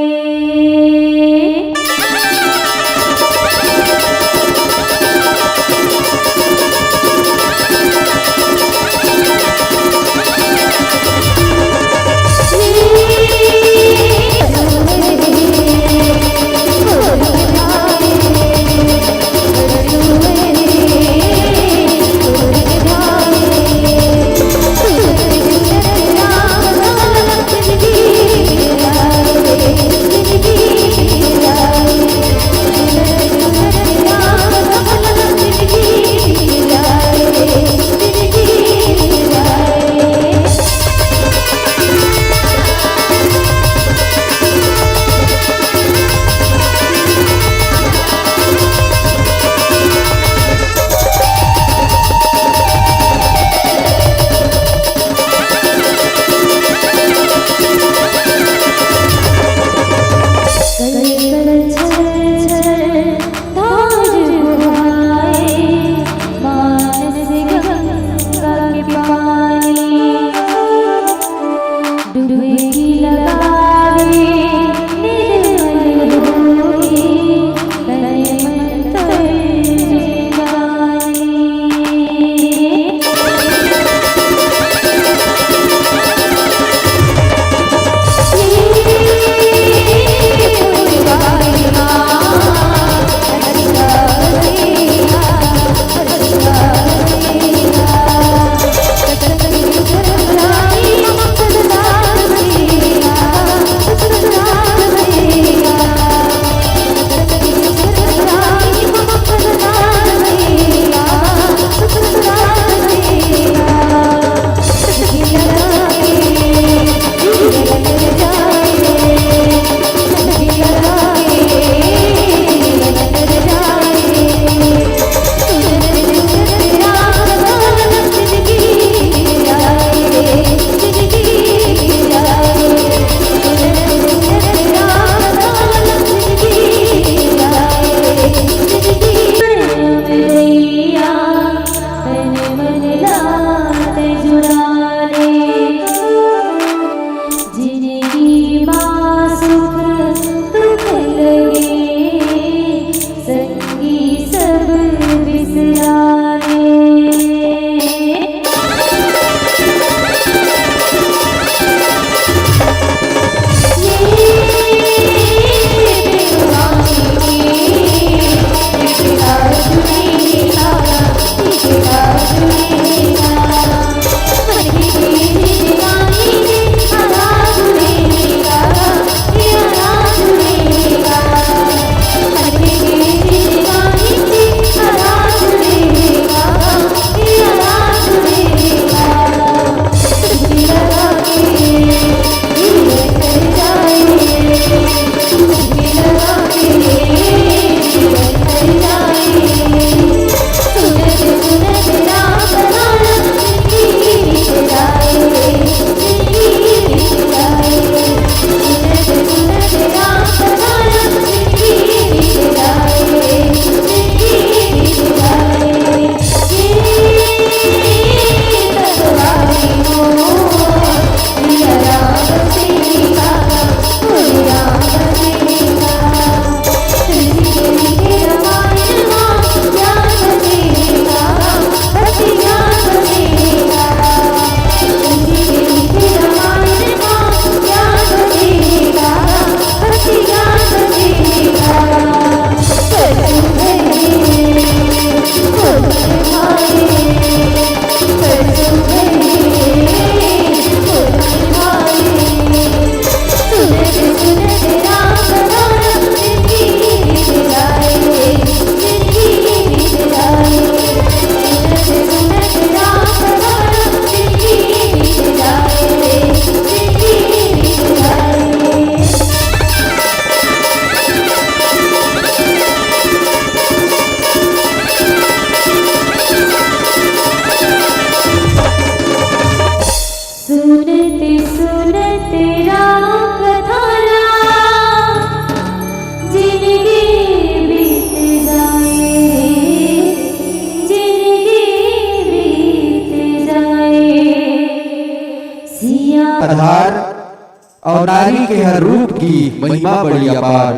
के हर रूप की महिमा बड़ी अपार।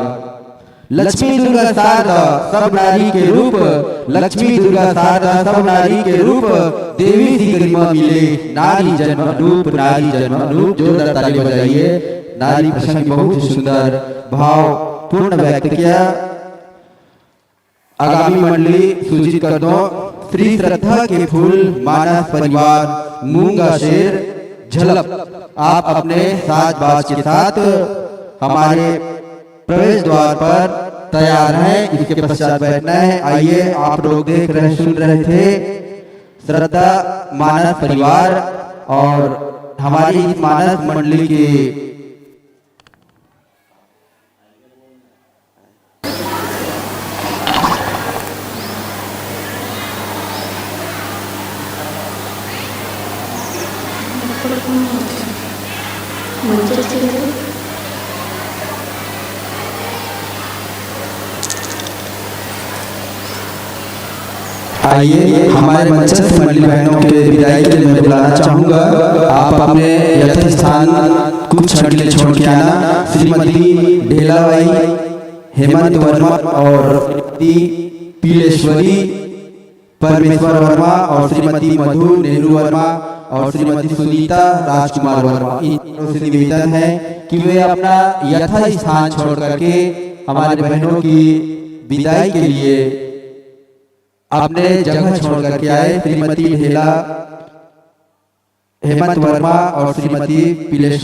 लक्ष्मी दुर्गा शारदा सब नारी के रूप, लक्ष्मी दुर्गा शारदा सब नारी के रूप, देवी सी गरिमा मिले नारी जन्म रूप, नारी जन्म रूप। जोरदार ताली बजाइए। नारी प्रसंग बहुत ही सुंदर भाव पूर्ण व्यक्त किया। आगामी मंडली सूचित कर दो, श्री श्रद्धा के फूल, मानस परिवार, मूंगा शेर, झलप। आप अपने साज बाज के साथ हमारे प्रवेश द्वार पर तैयार हैं, इसके पश्चात बैठना है। आइए, आप लोग देख रहे, सुन रहे थे श्रद्धा मानस परिवार और हमारी इस मानस मंडली के आइए, हमारे मंचस्थ मंडली बहनों के विदाई के लिए मैं बुलाना चाहूंगा। आप अपने यथास्थान कुछ क्षण के लिए छोड़ के आना। श्रीमती ढेलाबाई, हेमंत वर्मा और श्रीमती पीलेश्वरी परमेश्वर वर्मा और श्रीमती मधु नेहरू वर्मा और श्रीमती सुनीता राजकुमार वर्मा, इन तीनों से निवेदन है कि वे अपना यथा स्थान छोड़ करके हमारे बहनों की विदाई के लिए अपने जगह छोड़ करके आए। श्रीमती ढेला, हेमंत वर्मा और श्रीमती पीलेश्वरी